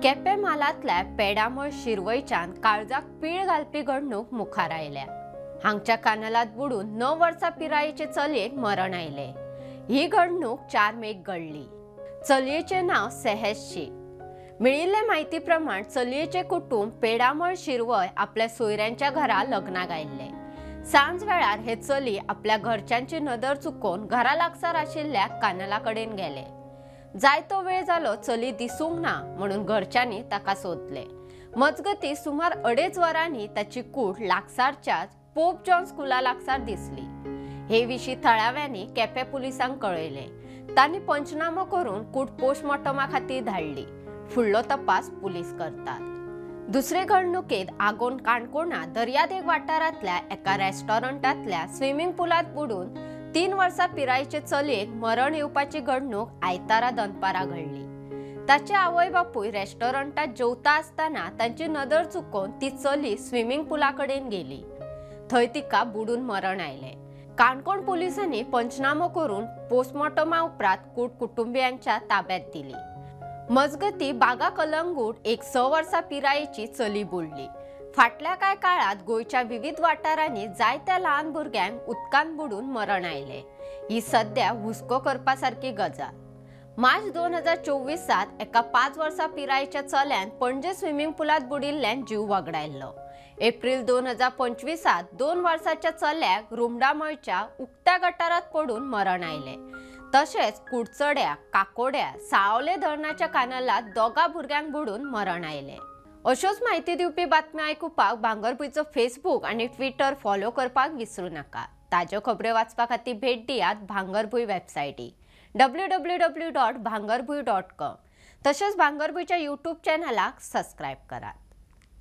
केपें म्हालांतल्या पेडामळ शिरवयच्यान काळजाक पीळ घालपी घडणूक मुखार आयल्या. हांगच्या कानालात बुडून 9 वर्सां पिरायेचे चलयेक मरण आयलें. ही घडणूक 4 मेक घडली. चलयेचें नांव सहज शेख. मेळिल्ले म्हायती प्रमाण चलयेचें कुटुंब पेडामळ शिरवय आपल्या सोयऱ्यांच्या घरा लग्नाक आयिल्लें. सांज वेळार हे चली आपल्या घरच्यांची नदर चुकोवन घरा लागसार आशिल्ल्या कानाला कडेन गेले. जायतो वेळ जालो चली दिसूंक ना म्हणून घरच्यांनी ताका सोदले. मजगती सुमार 2.5 वरांनी ताची कूड लागसारच्याच पोप जॉन स्कुला लागसार दिसली. हे विशीं थळाव्यांनी केपें पुलिसांक कळयलें. तांणी पंचनामो करून कूड पोस्टमॉर्टमा खातीर धाडली. फुडलो तपास पुलीस करतात. दुसरे घडणुकेत आगोन काणकोणा दर्यादेग वाठारांतल्या एका रेस्टॉरंटांतल्या स्विमिंग पुलांत बुडून 3 वर्सां पिरायेचे चलयेक मरण येवपाची घडणूक आयतारा दनपारा घडली. ताचे आवय बापूय रेस्टॉरंटात जेवता आसतना तांची नदर चुकोवन ती चली स्विमिंग पुला कडेन गेली. थंय तिका बुडून मरण आयलें. काणकोण पुलिसांनी पंचनामो करून पोस्टमॉर्टमा उपरांत कूड कुटुंबियांच्या ताब्यात दिली. मजगती बागा कलंगूट एक 6 वर्सां पिरायेची चली बुडली. फाटल्या कांय काळात गोंयच्या विविध वाठारांनी जायत्या ल्हान भुरग्यांक उदकांत बुडून मरण आयलें. ही सद्या हुस्को करपा सारकी गजाल. मार्च 2024 एका 5 वर्सां पिरायेच्या चल्यान पणजे स्विमिंग पुलांत बुडिल्ल्यान जीव वगडायल्लो. एप्रिल 2025 2 वर्सांच्या चल्याक रुमडामळच्या उक्त्या गटारात पडून मरण आयलें. तशेंच कुडचड्या, काकोड्या, सावले धरणाच्या कानालात 2 भुरग्यांक बुडून मरण आयलें. अश्योच म्हायती दिवपी बातम्यो आयकुपाक भांगरभूंयचो फेसबूक आनी ट्विटर फॉलो करपाक विसरू नाका. ताज्यो खबऱ्यो वाचपा खातीर भेट दियात भांगरभूंय वेबसायटीक www.bhangarbhuy.com. तशेंच भांगरभूंयच्या यूट्यूब चॅनलाक सबस्क्रायब करात.